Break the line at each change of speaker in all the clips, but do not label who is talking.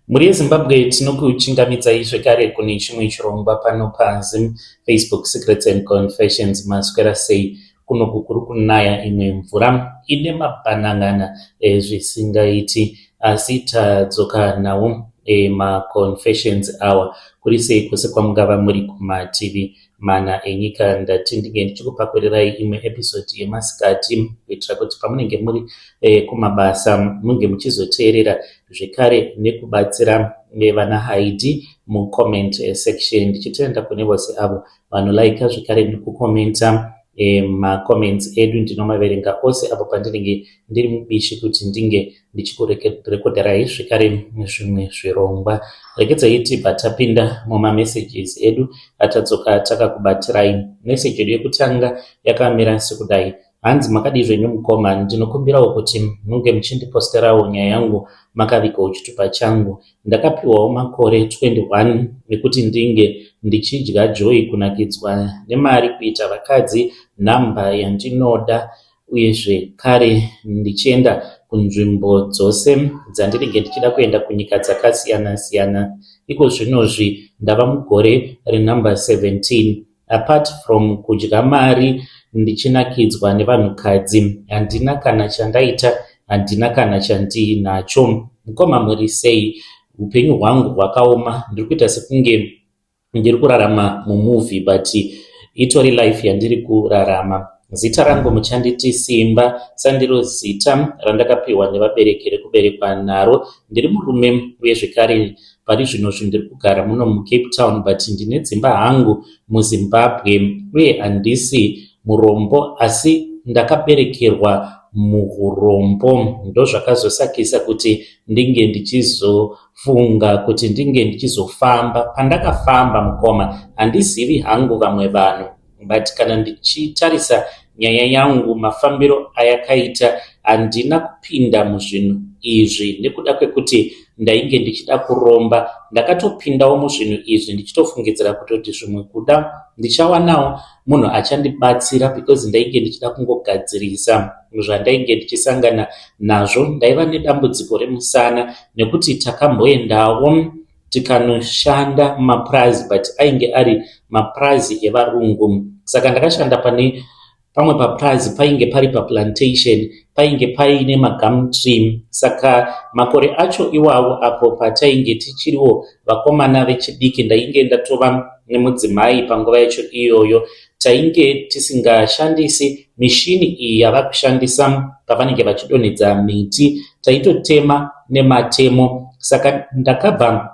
Mhuri yeZimbabwe, tinokuchingamidzai zvekare kune chimwe chirongwa pano paZim Facebook Secrets and Confessions. Maswera sei? Kunoku kuri kunaya imwe mvura ine mabhanan'ana zvisingaiti, asi tadzoka nawo maconfessions awa. Kuri sei kwose kwamungava muri kumativi mana enyika? Ndati ndinge ndichikupakurirai imwe episode yemasikati kuitira kuti pamunenge muri kumabasa munge muchizoteerera zvekare nekubatsira vana Haidi mucomment section. Ndichitenda kune vose avo vanolaika zvekare nekukomenta macomments edu, ndinomaverenga ose apo pandinenge ndiri mubishi kuti ndinge ndichikurekodherai zvekare zvimwe zvirongwa. Regedzai tibva tapinda mumamessages edu atadzoka takakubatirai. Message yedu yekutanga yakamira sekudai. Hanzi, "Makadii zvenyu mukoma? Ndinokumbirawo kuti munge muchindiposterawo nyaya yangu makavigawo chitupa changu. Ndakapiwawo makore 21 ekuti ndinge ndichidya joy, kunakidzwa nemari, kuita vakadzi nhamba yandinoda, uye zvekare ndichienda kunzvimbo dzose dzandinenge ndichida kuenda kunyika dzakasiyana siyana. Iko zvinozvi ndava mugore renumber 17. Apart from kudya mari ndichinakidzwa nevanhukadzi, handina kana chandaita, handina kana chandiinacho. Mukoma, muri sei? Upenyu hwangu hwakaoma, ndiri kuita sekunge ndiri kurarama mumovie, but itori life yandiri kurarama. Zita rangu muchanditi Simba, sandiro zita randakapiwa nevabereki rekuberekwa naro. Ndiri murume, uye zvekare pari zvinozvi ndiri kugara muno muCape Town, but ndine dzimba hangu muZimbabwe, uye handisi murombo, asi ndakaberekerwa muurombo. Ndozvakazosakisa kuti ndinge ndichizofunga kuti ndinge ndichizofamba pandakafamba. Mukoma, handizivi hangu vamwe vanhu, but kana ndichitarisa nyaya yangu, mafambiro ayakaita, handina kupinda muzvinhu izvi nekuda kwekuti ndainge ndichida kuromba. Ndakatopindawo muzvinhu izvi ndichitofungidzira kutoti zvimwe kuda ndichawanawo munhu achandibatsira, because ndainge ndichida kungogadzirisa zvandainge ndichisangana nazvo. Ndaiva nedambudziko remusana, nekuti takamboendawo tikanoshanda mumapurazi, but ainge ari mapurazi evarungu. Saka ndakashanda pane pamwe papurazi, painge pari paplantation, painge paine magum tree. Saka makore acho iwawo, apo patainge tichiriwo vakomana vechidiki, ndainge ndatova nemudzimai panguva yacho iyoyo, tainge tisingashandisi mishini iyi yava kushandisa pavanenge vachidonhedza miti. Taitotema nematemo. Saka ndakabva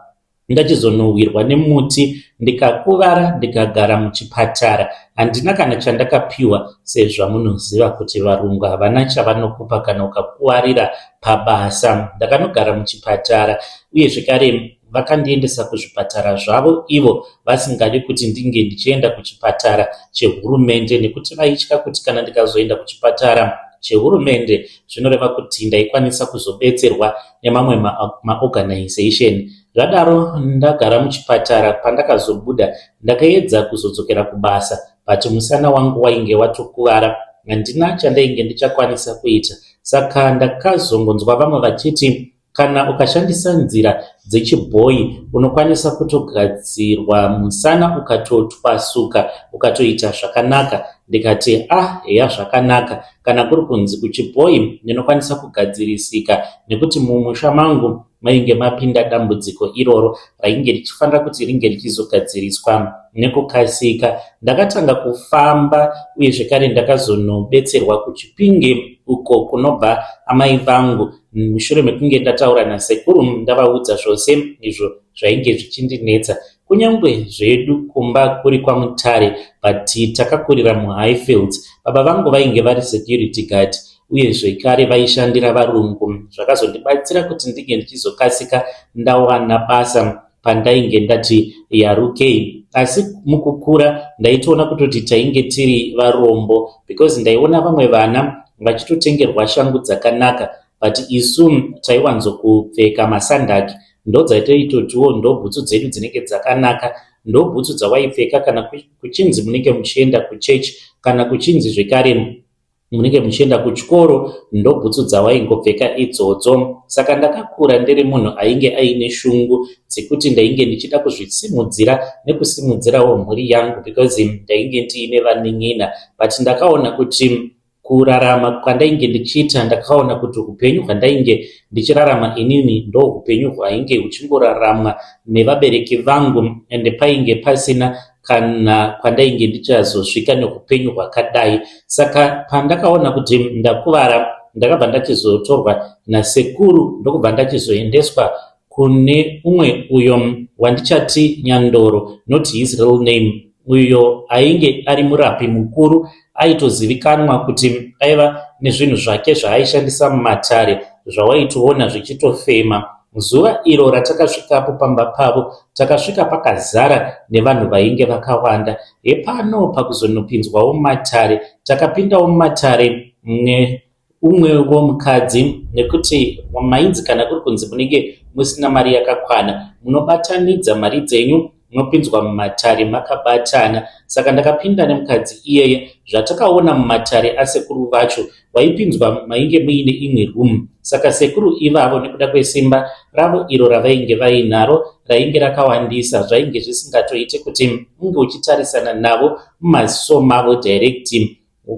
ndachizonowirwa nemuti, ndikakuvara, ndikagara muchipatara. Handina kana chandakapiwa, sezvamunoziva kuti varungu havana chavanokupa kana ukakuvarira pabasa. Ndakanogara muchipatara, uye zvekare vakandiendesa kuzvipatara zvavo ivo vasingadi kuti ndinge ndichienda kuchipatara chehurumende, nekuti vaitya kuti kana ndikazoenda kuchipatara chehurumende zvinoreva kuti ndaikwanisa kuzobetserwa nemamwe maorganization. Zvadaro, ndagara muchipatara, pandakazobuda ndakaedza kuzodzokera kubasa, but musana wangu wainge watokuvara, handina chandainge ndichakwanisa kuita. Saka ndakazongonzwa vamwe vachiti kana ukashandisa nzira dzechibhoyi unokwanisa kutogadzirwa musana ukatotwasuka ukatoita zvakanaka. Ndikati, 'Ah, heya, zvakanaka. Kana kuri kunzi kuchibhoyi ndinokwanisa kugadzirisika,' nekuti mumusha mangu mainge mapinda dambudziko iroro rainge richifanira kuti ringe richizogadziriswa nekukasika. Ndakatanga kufamba, uye zvekare ndakazonobetserwa kuChipinge uko kunobva amai vangu, mushure mekunge ndataura nasekuru, ndavaudza zvose izvo zvainge zvichindinetsa. Kunyange zvedu kumba kuri kwaMutare, but takakurira muHighfields. Baba vangu vainge vari security guard, uye zvekare vaishandira varungu. Zvakazondibatsira kuti ndinge ndichizokasika ndawana basa pandainge ndati yarukei. Asi mukukura ndaitoona kutoti tainge tiri varombo, because ndaiona vamwe vana vachitotengerwa shangu dzakanaka, but isu taiwanzokupfeka masandaki. Ndo dzataitotiwo ndo bhutsu dzedu dzinenge dzakanaka, ndo bhutsu dzawaipfeka kana kuchinzi munenge muchienda kuchechi, kana kuchinzi zvekare Munenge muchienda kuchikoro ndobhutsu dzawaingopfeka idzodzo. Saka ndakakura ndiri munhu ainge aine shungu dzekuti ndainge ndichida kuzvisimudzira nekusimudzirawo mhuri yangu because ndainge ndiine vanin'ina but ndakaona kuti kurarama kwandainge ndichiita ndakaona kuti upenyu hwandainge ndichirarama inini ndo upenyu hwainge huchingoraramwa nevabereki vangu ende painge pasina kana kwandainge ndichazosvika neupenyu hwakadai. Saka pandakaona kuti ndakuvara ndakabva ndachizotorwa nasekuru ndokubva ndachizoendeswa kune umwe uyo wandichati Nyandoro, not his real name, uyo ainge ari murapi mukuru aitozivikanwa kuti aiva nezvinhu zvake zvaaishandisa mumatare zvawaitoona zvichitofema. Zuva iro ratakasvikapo pamba pavo takasvika pakazara nevanhu vainge vakawanda. Hepano pakuzonopinzwawo mumatare takapindawo mumatare neumwewo mukadzi nekuti mainzi kana kuri kunzi munenge musina mari yakakwana munobatanidza mari dzenyu munopinzwa mumatare makabatana. Saka ndakapinda nemukadzi iyeye. Zvatakaona mumatare asekuru vacho waipinzwa mainge muine imwe room. Saka sekuru ivavo nekuda kwesimba ravo iro ravainge vainaro rainge rakawandisa zvainge zvisingatoite kuti unge uchitarisana navo mumaziso mavo direct.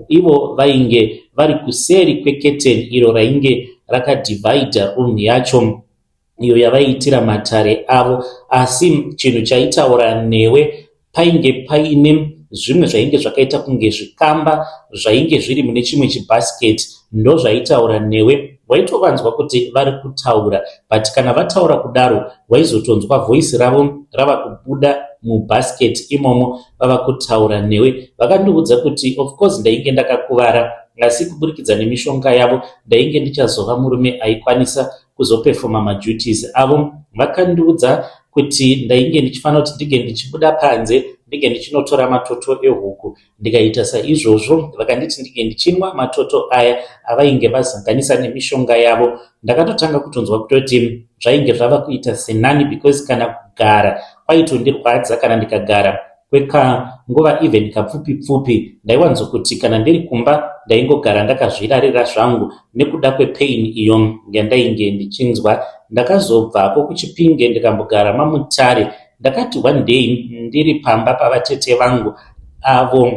Ivo vainge vari kuseri kweketeni iro rainge rakadhivhaidha room yacho iyo yavaiitira matare avo. Asi chinhu chaitaura newe painge paine zvimwe zvainge zvakaita kunge zvikamba zvainge zviri mune chimwe chibhasiketi ndozvaitaura newe. Waitovanzwa kuti vari kutaura but kana vataura kudaro waizotonzwa voice ravo rava kubuda mubhasiketi imomo vava kutaura newe. Vakandiudza kuti of course ndainge ndakakuvara asi kuburikidza nemishonga yavo ndainge ndichazova murume aikwanisa kuzopefoma maduties avo. Vakandiudza kuti ndainge ndichifanira kuti ndinge ndichibuda panze ndinge ndichinotora matoto ehuku. Ndikaita saizvozvo vakanditi ndinge ndichinwa matoto aya avainge vazanganisa nemishonga yavo. Ndakatotanga kutonzwa kutoti zvainge zvava kuita senani because kana kugara kwaitondirwadza kana ndikagara kwekanguva even kapfupi pfupi ndaiwanzokuti kana ndiri kumba ndaingogara ndakazvirarira zvangu nekuda kwepain iyo yandainge ndichinzwa. Ndakazobvapo kuChipinge ndikambogara maMutare. Ndakati one day ndiri pamba pavatete vangu avo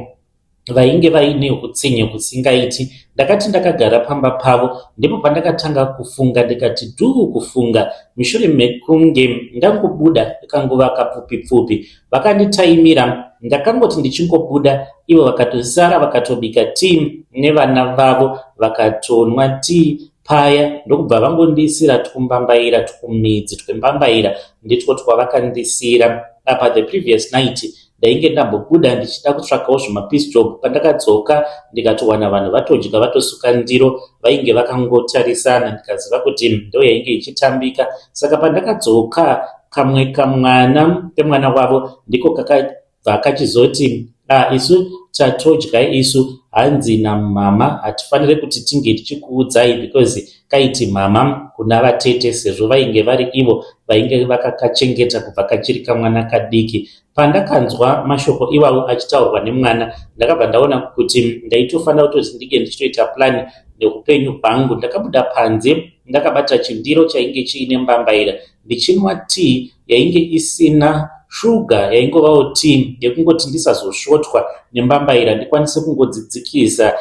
vainge vaine utsinye husingaiti. Ndakati ndakagara pamba pavo ndipo pandakatanga kufunga ndikati dhuu kufunga mushure mekunge ndangobuda kanguva kapfupi pfupi. Vakanditaimira ndakangoti ndichingobuda ivo vakatosara vakatobika tii nevana vavo vakatonwa tii paya ndokubva vangondiisira twumbambaira twumidzi twembambaira nditwo twavakandisiyira. Apa the previous night ndainge ndambobuda ndichida kutsvakawo zvimapiece job. Pandakadzoka ndikatowana vanhu vatodya vatosuka ndiro vainge vakangotarisana ndikaziva kuti ndo yainge ichitambika. Saka pandakadzoka kamwe kamwana kemwana wavo ndiko kakabva kachizoti ah, isu tatodya isu hanzi namama hatifaniri kuti tinge tichikuudzai because kaiti mama kuna vatete sezvo vainge vari ivo vainge vakakachengeta kubva kachiri kamwana kadiki. Pandakanzwa mashoko iwawo achitaurwa nemwana ndakabva ndaona kuti ndaitofanira kutoti ndinge ndichitoita plan neupenyu hwangu. Ndakabuda panze ndakabata chindiro chainge chiine mbambaira ndichinwa tii yainge isina shuga yaingovawo tii yekungoti ndisazosvotwa nembambaira ndikwanise kungodzidzikisa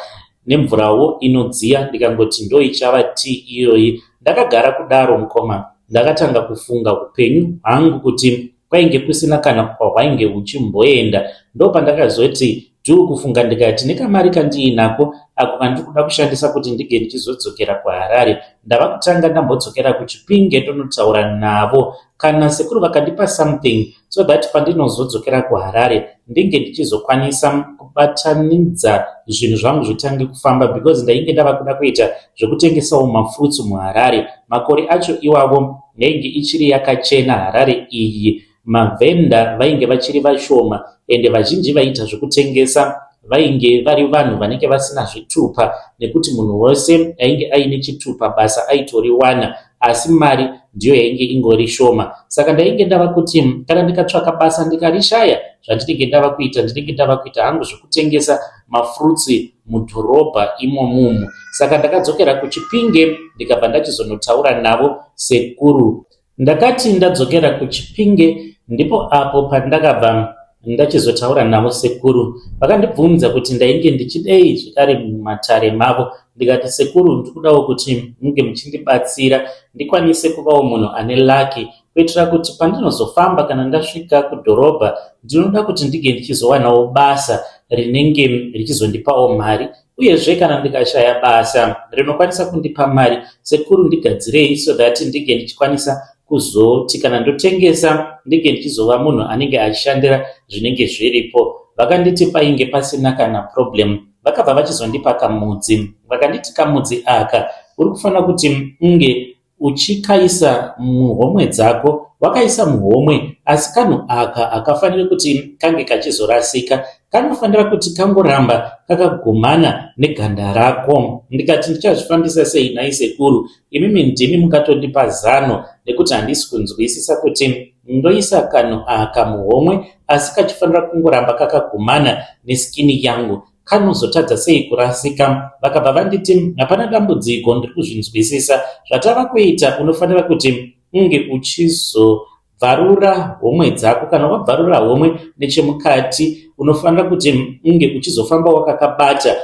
nemvurawo inodziya ndikangoti ndo ichava tii iyoyi. Ndakagara kudaro mukoma ndakatanga kufunga upenyu hwangu kuti kwainge kusina kana kwahwainge huchimboenda. Ndopandakazoti dhuu kufunga ndikati nekamari kandiinako ako kandiri kuda kushandisa kuti ndinge ndichizodzokera kuHarare ndava kutanga ndambodzokera kuChipinge ndonotaura navo kana sekuru vakandipa something so that pandinozodzokera kuHarare ndinge ndichizokwanisa kubatanidza zvinhu zvangu zvitange kufamba because ndainge ndava kuda kuita zvekutengesawo mafruits muHarare. Makore acho iwavo yainge ichiri yakachena Harare iyi. Mavhenda vainge vachiri vashoma ende vazhinji vaiita zvekutengesa vainge vari vanhu vanenge vasina zvitupa nekuti munhu wose ainge aine chitupa basa aitoriwana. asi mari ndiyo yainge ingori shoma. Saka ndainge ndava kuti kana ndikatsvaka basa ndikarishaya, zvandinenge ndava kuita ndinenge ndava kuita hangu zvekutengesa mafruits mudhorobha imomumu. Saka ndakadzokera kuChipinge ndikabva ndachizonotaura navo sekuru. Ndakati ndadzokera kuChipinge ndipo apo pandakabva ndachizotaura navo sekuru. Vakandibvunza kuti ndainge ndichidei zvekare mumatare mavo ndikati sekuru ndikudawo kuti munge muchindibatsira ndikwanise kuvawo munhu ane lucky kuitira kuti pandinozofamba kana ndasvika kudhorobha ndinoda kuti ndinge ndichizowanawo basa rinenge richizondipawo mari uyezve kana ndikashaya basa rinokwanisa kundipa mari sekuru ndigadzirei so that ndinge ndichikwanisa kuzoti kana ndotengesa ndinge ndichizova munhu anenge achishandira zvinenge zviripo. Vakanditi painge pasina kana problem. Vakabva vachizondipa kamudzi vakanditi kamudzi aka uri kufanira kuti unge uchikaisa muhomwe dzako wakaisa muhomwe asi kanhu aka hakafaniri kuti kange kachizorasika kanofanira kuti kangoramba kakagumana neganda rako. Ndikati ndichazvifambisa sei nhai sekuru imimi ndimi mungatondipa zano nekuti handisi kunzwisisa kuti ndoisa kanhu aka muhomwe asi kachifanira kungoramba kakagumana neskini yangu kanozotadza sei kurasika. Vakabva vanditi hapana dambudziko ndiri kuzvinzwisisa zvatava kuita unofanira kuti unge uchizobvarura homwe dzako kana wabvarura homwe nechemukati unofanira kuti unge uchizofamba wakakabata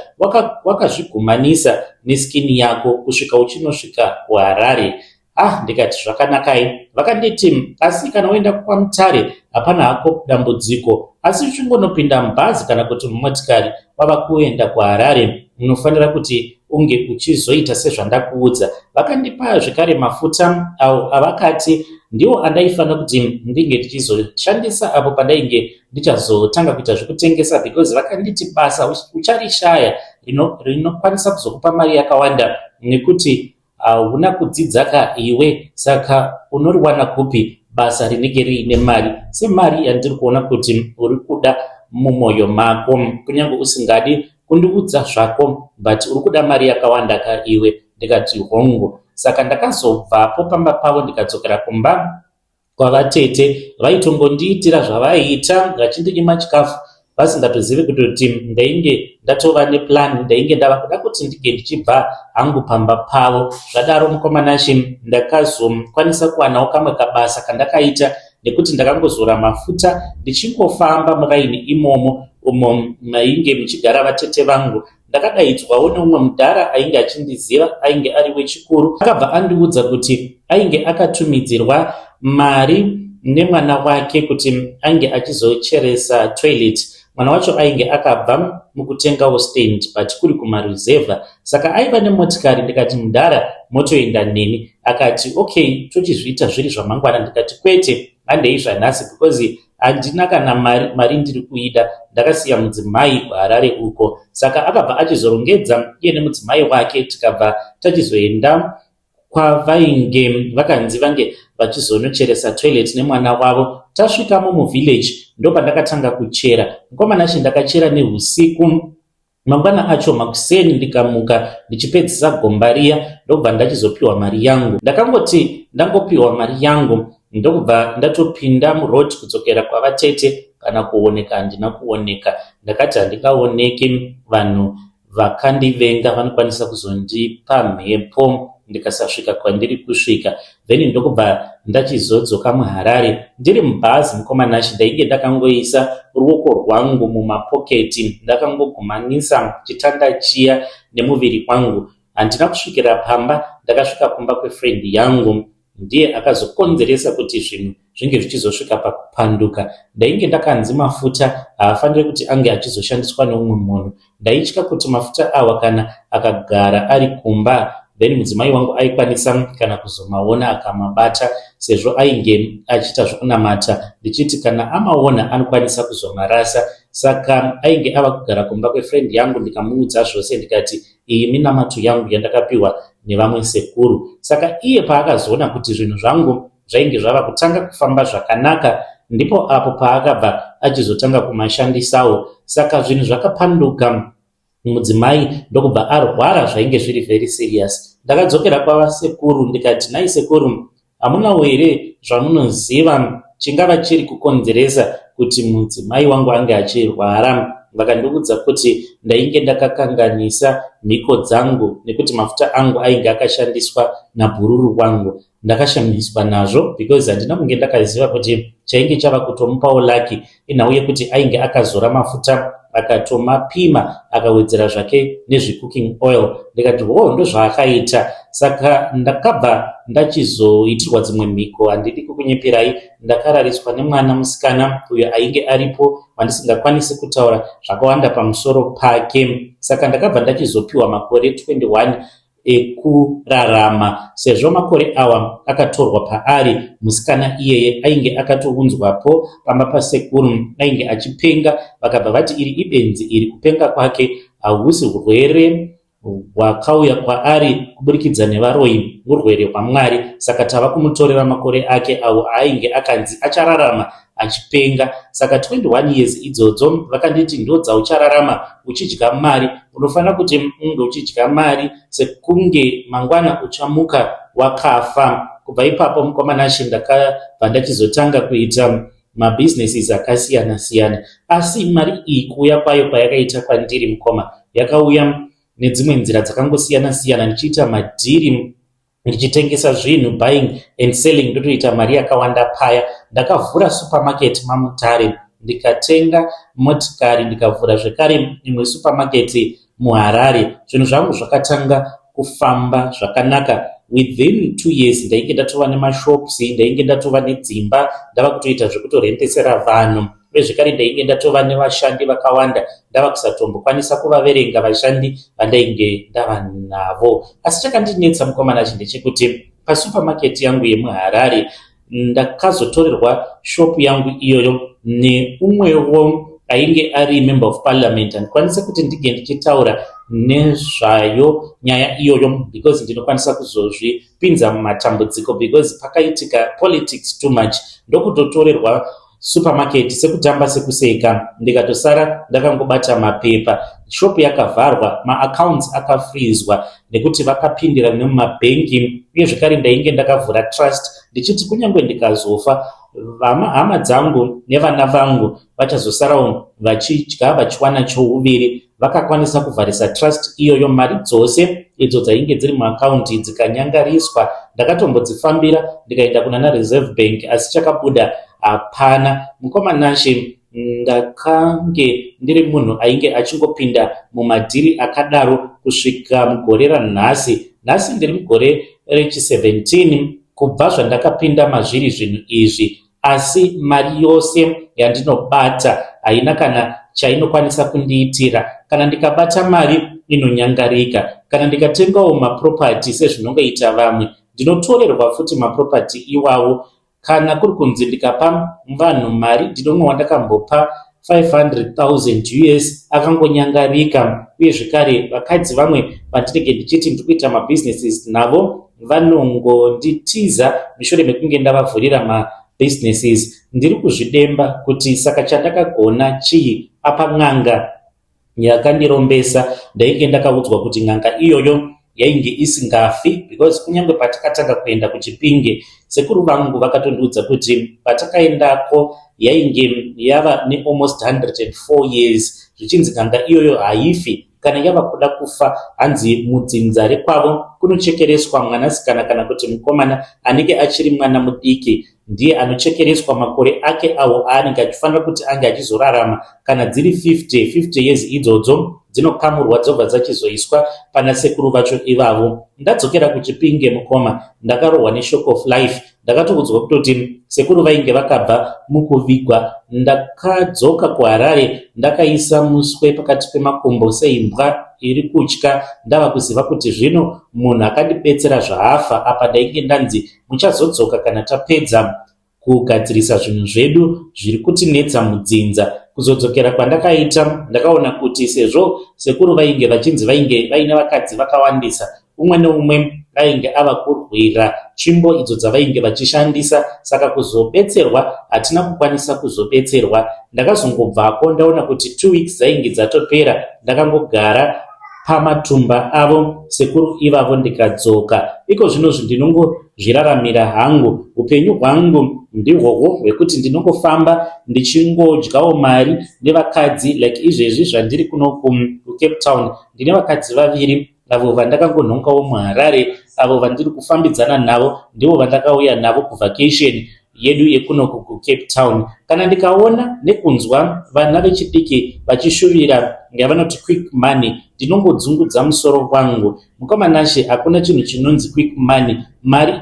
wakazvigumanisa waka neskini yako kusvika uchinosvika kuHarare. Ah ndikati zvakanakai. Vakanditi asi kana woenda kwaMutare hapana hako dambudziko asi uchingonopinda mubhazi kana kuti mumotikari wava kuenda kuHarare unofanira kuti unge uchizoita sezvandakuudza. Vakandipa zvekare mafuta awo avakati ndiwo andaifanira kuti ndinge ndichizoshandisa apo pandainge ndichazotanga kuita zvekutengesa because vakanditi basa ucharishaya rinokwanisa rino kuzokupa mari yakawanda nekuti Hauna kudzidza ka iwe saka unoriwana kupi basa rinenge riine mari semari yandiri kuona kuti uri kuda mumoyo mako kunyange usingadi kundiudza zvako but uri kuda mari yakawanda ka iwe ndikati hongu saka ndakazobvapo pamba pavo ndikadzokera kumba kwavatete vaitongondiitira zvavaiita vachindinyima chikafu vasingatozivi kutoti ndainge ndatova neplan ndainge ndava kuda kuti ndinge ndichibva hangu pamba pavo. Zvadaro mukoma Nashe ndakazokwanisa kuwanawo kamwe kabasa kandakaita nekuti ndakangozora mafuta ndichingofamba muraini imomo umo mainge muchigara vatete vangu. Ndakadaidzwawo neumwe mudhara ainge achindiziva ainge ari wechikuru akabva andiudza kuti ainge akatumidzirwa mari nemwana wake kuti ange achizocheresa toilet. Mwana wacho ainge akabva mukutengawo stand but kuri kumaruzevha saka aiva nemotikari ndikati mudhara motoenda neni akati okay tochizviita zviri zvamangwana ndikati kwete handei zvanhasi because Handina kana mari, mari ndiri kuida ndakasiya mudzimai kuHarare uko. Saka akabva achizorongedza iye nemudzimai wake tikabva tachizoenda kwavainge vakanzi vange vachizonocheresa toilet nemwana wavo. Tasvikamo muvillage ndopandakatanga kuchera. Mukoma Nashe ndakachera nehusiku. Mangwana acho makuseni ndikamuka ndichipedzisa gomba riya ndokubva ndachizopiwa mari yangu. Ndakangoti ndangopiwa mari yangu ndokubva ndatopinda muroad kudzokera kwavatete kana kuoneka handina kuoneka. Ndakati handingaoneki vanhu vakandivenga vanokwanisa kuzondipa mhepo ndikasasvika kwandiri kusvika. Then ndokubva ndachizodzoka muHarare ndiri mubhazi mukoma Nashy ndainge ndakangoisa ruoko rwangu mumapoketi ndakangogumanisa chitanda chiya nemuviri wangu. Handina kusvikira pamba ndakasvika kumba kwefriend yangu ndiye akazokonzeresa kuti zvinhu zvinge zvichizosvika pakupanduka. Ndainge ndakanzi mafuta haafanire kuti ange achizoshandiswa neumwe munhu. Ndaitya kuti mafuta awa kana akagara ari kumba then mudzimai wangu aikwanisa kana kuzomaona akamabata sezvo ainge achiita zvekunamata ndichiti kana amaona anokwanisa kuzomarasa. Saka ainge ava kugara kumba kwefriend yangu ndikamuudza zvose ndikati iyi minamato yangu yandakapiwa nevamwe sekuru. Saka iye paakazoona kuti zvinhu zvangu zvainge zvava kutanga kufamba zvakanaka ndipo apo paakabva achizotanga kumashandisawo. Saka zvinhu zvakapanduka mudzimai ndokubva arwara zvainge zviri very serious. Ndakadzokera kwavasekuru ndikati nhai sekuru hamunawo here zvamunoziva chingava chiri kukonzeresa kuti mudzimai wangu ange achirwara? Vakandiudza kuti ndainge ndakakanganisa mhiko dzangu nekuti mafuta angu ainge akashandiswa nabhururu wangu. Ndakashamiswa nazvo because handina kunge ndakaziva kuti chainge chava kutomupawo lucky inhau yekuti ainge akazora mafuta akatomapima akawedzera zvake nezvecooking oil. Ndikati hoo ndozvaakaita. Saka ndakabva ndachizoitirwa dzimwe mhiko handidi kukunyeperai ndakarariswa nemwana musikana uyo ainge aripo wandisingakwanisi kutaura zvakawanda pamusoro pake. Saka ndakabva ndachizopiwa makore 21 ekurarama sezvo makore awa akatorwa paari musikana iyeye ainge akatounzwapo pamba pasekuru ainge achipenga vakabva vati iri ibenzi iri kupenga kwake hausi hurwere hwakauya kwaari kuburikidza nevaroyi hurwere hwaMwari saka tava kumutorera makore ake awo aainge akanzi achararama achipenga saka 21 years idzodzo vakanditi ndodzauchararama uchidya mari unofanira kuti unge uchidya mari sekunge mangwana uchamuka wakafa kubva ipapo mukoma Nashe ndakabva ndachizotanga kuita mabusinesses akasiyana siyana asi mari iyi kuuya kwayo kwayakaita kwandiri mukoma yakauya nedzimwe nzira dzakangosiyana siyana ndichiita madhiri ndichitengesa zvinhu buying and selling ndotoita mari yakawanda paya ndakavhura supermarket maMutare ndikatenga motikari ndikavhura zvekare imwe supermarket muHarare zvinhu zvangu zvakatanga kufamba zvakanaka within 2 years ndainge ndatova nemashops ndainge ndatova nedzimba ndava kutoita zvekutorendesera vanhu uye zvekare ndainge ndatova nevashandi vakawanda ndava kusatombokwanisa kuvaverenga vashandi vandainge ndava navo asi chakandinetsa mukoma Nashe ndechekuti pasupermarket yangu yemuHarare ndakazotorerwa shopu yangu iyoyo neumwewo ainge ari member of parliament handikwanisi kuti ndinge ndichitaura nezvayo nyaya iyoyo because ndinokwanisa kuzozvipinza mumatambudziko because pakaitika politics too much ndokutotorerwa supermarket sekutamba sekuseka ndikatosara ndakangobata mapepa shopu yakavharwa maaccounts akafrizwa nekuti vakapindira nemumabhengi uye zvekare ndainge ndakavhura trust ndichiti kunyange ndikazofa hama dzangu nevana vangu vachazosarawo vachidya vachiwana chouviri vakakwanisa kuvharisa trust iyoyo mari dzose idzo dzainge dziri muakaunti dzikanyangariswa ndakatombodzifambira ndikaenda kunana Reserve Bank asi chakabuda hapana mukoma Nashe ndakange ndiri munhu ainge achingopinda mumadhiri akadaro kusvika mugore ranhasi nhasi ndiri mugore rechi17 kubva zvandakapinda mazviri zvinhu izvi asi mari yose yandinobata haina kana chainokwanisa kundiitira kana ndikabata mari inonyangarika kana ndikatengawo maproperty sezvinongoita vamwe ndinotorerwa futi maproperty iwawo kana kuri kunzi ndikapa vanhu mari ndinomwe wandakambopa 500,000 US akangonyangarika uye zvekare vakadzi vamwe vandinenge ndichiti ndiri kuita mabusinesses navo vanongonditiza mushure mekunge ndavavhurira mabusinesses ndiri kuzvidemba kuti saka chandakagona chii apa n'anga yakandirombesa ndainge ndakaudzwa kuti n'anga iyoyo yainge isingafi because kunyange patakatanga kuenda kuChipinge sekuru vangu vakatondiudza kuti patakaendako yainge yava nealmost 104 years zvichinzi n'anga iyoyo haifi kana yava kuda kufa hanzi mudzinza rekwavo kunochekereswa mwanasikana kana kuti mukomana anenge achiri mwana mudiki ndiye anochekereswa makore ake awo aanenge achifanira kuti ange achizorarama kana dziri 50 50 years idzodzo dzinokamurwa dzobva dzachizoiswa pana sekuru vacho ivavo ndadzokera kuChipinge mukoma ndakarohwa neshock of life ndakatoudzwa kutoti sekuru vainge vakabva mukuvigwa ndakadzoka kuHarare ndakaisa muswe pakati pemakumbo seimbwa iri kutya ndava kuziva kuti zvino munhu akandibetsera zvaafa apa ndainge ndanzi muchazodzoka kana tapedza kugadzirisa zvinhu zvedu zviri kutinetsa mudzinza kuzodzokera kwandakaita ndakaona kuti sezvo sekuru vainge vachinzi vainge vaine vakadzi vakawandisa umwe neumwe ainge ava kurwira tsvimbo idzo dzavainge vachishandisa saka kuzobetserwa hatina kukwanisa kuzobetserwa ndakazongobvako ndaona kuti 2 weeks dzainge dzatopera ndakangogara. pamatumba avo sekuru ivavo ndikadzoka. Iko zvinozvi ndinongozviraramira hangu. Upenyu hwangu ndihwohwo hwekuti ndinongofamba ndichingodyawo mari nevakadzi like izvezvi zvandiri kuno kuCape Town ndine vakadzi vaviri avo vandakangonhongawo muHarare avo vandiri kufambidzana navo ndivo vandakauya navo kuvacation yedu yekunoku kuCape Town. Kana ndikaona nekunzwa vana vechidiki vachishuvira yavanoti quick money ndinongodzungudza musoro wangu. Mukoma Nashe, hakuna chinhu chinonzi quick money. Mari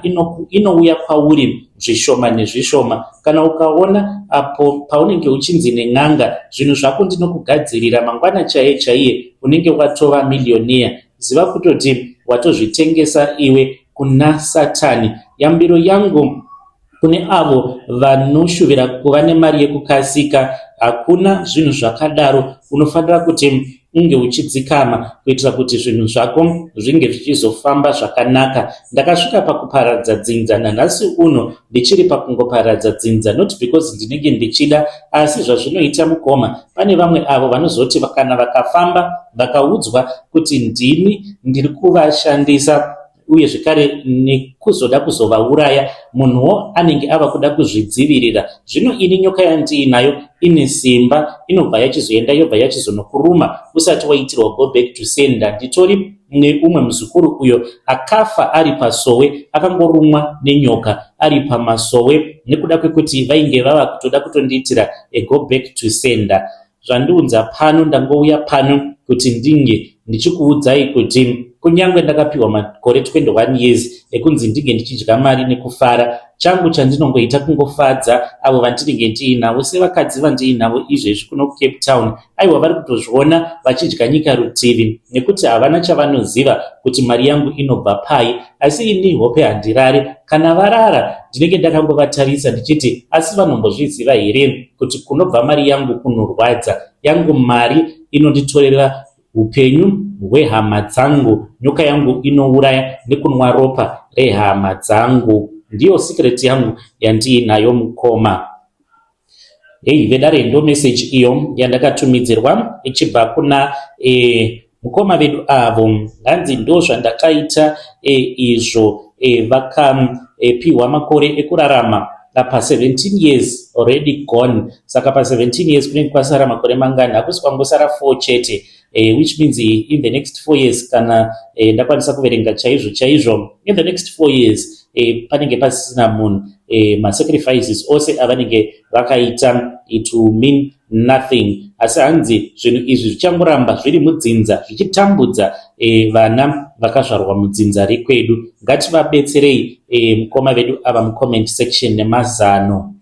inouya kwauri zvishoma nezvishoma. Kana ukaona apo paunenge uchinzi nen'anga zvinhu zvako ndinokugadzirira mangwana chaiye chaiye unenge watova millionaire, ziva kutoti watozvitengesa iwe kuna Satani. Yambiro yangu kune avo vanoshuvira kuva nemari yekukasika, hakuna zvinhu zvakadaro. Unofanira kuti unge uchidzikama kuitira kuti zvinhu zvako zvinge zvichizofamba zvakanaka. Ndakasvika pakuparadza dzinza, nanhasi uno ndichiri pakungoparadza dzinza, not because ndinenge ndichida, asi zvazvinoita mukoma, pane vamwe avo vanozoti kana vakafamba vakaudzwa kuti ndini ndiri kuvashandisa uye zvekare nekuzoda kuzovauraya, munhuwo anenge ava kuda kuzvidzivirira. Zvino ini nyoka yandiinayo ine simba, inobva yachizoenda yobva yachizonokuruma usati waitirwa go back to sender. Nditori neumwe muzukuru uyo akafa ari pasowe, akangorumwa nenyoka ari pamasowe nekuda kwekuti vainge vava kutoda kutondiitira a go back to sender. Zvandiunza pano, ndangouya pano kuti ndinge ndichikuudzai kuti kunyange ndakapiwa makore 21 years ekunzi ndinge ndichidya mari nekufara, changu chandinongoita kungofadza avo vandinenge ndiinavo sevakadzi vandiinavo izvezvi kuno kuCape Town. Aiwa, vari kutozviona vachidya nyika rutivi nekuti havana chavanoziva kuti mari yangu inobva pai, asi ini hope handirare. Kana varara ndinenge ndakangovatarisa ndichiti asi vanombozviziva here kuti kunobva mari yangu kunorwadza. Yangu mari inonditorera upenyu hwehama dzangu. Nyoka yangu inouraya nekunwa ropa rehama dzangu. Ndiyo secret yangu yandiinayo mukoma. Hei vedare, ndo message iyo yandakatumidzirwa ichibva kuna mukoma vedu avo. Hanzi ndo zvandakaita izvo vakapiwa makore ekurarama apa 17 years already gone. Saka pa17 years kunenge kwasara makore mangani? Hakusi kwangosara 4 chete, which means in the next 4 years, kana ndakwanisa kuverenga chaizvo chaizvo, in the next 4 years panenge pasisina munhu. Masacrifices ose avanenge vakaita, it will mean nothing. Asi hanzi zvinhu izvi zvichangoramba zviri mudzinza zvichitambudza vana vakazvarwa mudzinza rekwedu. Ngativabetserei mukoma vedu ava mucomment section nemazano.